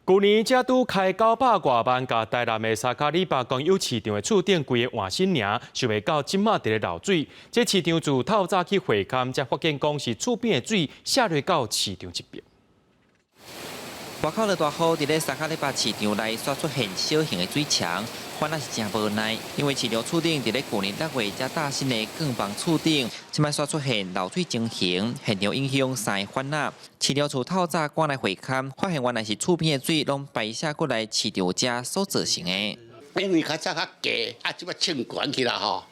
舊年才拄開900外萬，共台南的沙卡里巴公有市場的厝頂規个換新爾，想袂到這馬佇咧漏水。這市場處透早去會勘，才發現講是厝邊的水瀉落到市場這邊。外口落大雨，佇咧沙卡里巴市場內煞出現小型的水牆，反而是誠無奈，因為市場厝頂佇咧舊年6月才搭新的鋼板厝頂，這擺煞出現漏水情形，現場影響三个販仔。市場處透早趕來會勘，發現原來是厝邊的水攏排瀉過來市場遮所造成的。因為較早較低，啊，這擺衝懸去啦吼，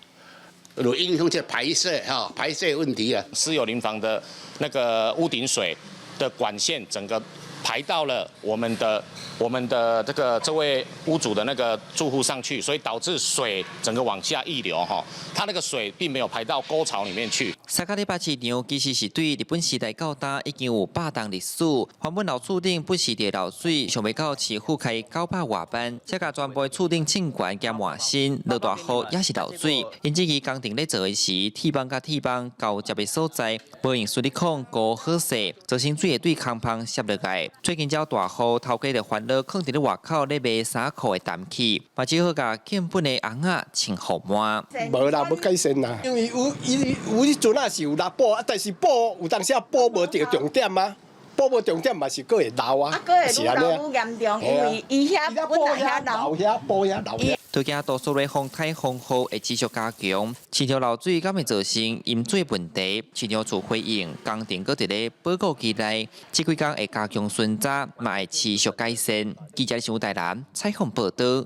就影響這排泄吼，排泄問題啊。私有林房的那個屋頂水的管線整個排到了我們的這位屋主的那個住戶上去，所以導致水整個往下溢流哈，它那個水並沒有排到溝槽裡面去。沙卡里巴市場其實是對日本時代到今已經有100冬歷史，原本老厝頂不時佇漏水，想袂到市府開900外萬，才共全部的厝頂衝懸兼換新，落大雨也是漏水。因此，伊工程咧做的時，鐵網佮鐵網交接的所在，無用矽利康糊好勢，造成水會對空縫瀉落來。最近這大雨，頭家就煩惱囥佇咧外口咧賣衫褲的淡氣，嘛只好共基本的尪仔穿予滿。無啦，無改善啦，因為有伊有彼陣仔是有來補，啊，但是補有當時補無著重點啊，補無重點嘛是閣會漏啊，閣會愈漏愈嚴重，因為伊遐本來遐漏，遐補遐漏遐。拄驚都市的風颱風雨會持續加強，市場漏水敢會造成淹水問題？市場處回應，工程閣佇咧報告期內，這幾工會加強巡查，嘛會持續改善。記者新聞台南採訪報導。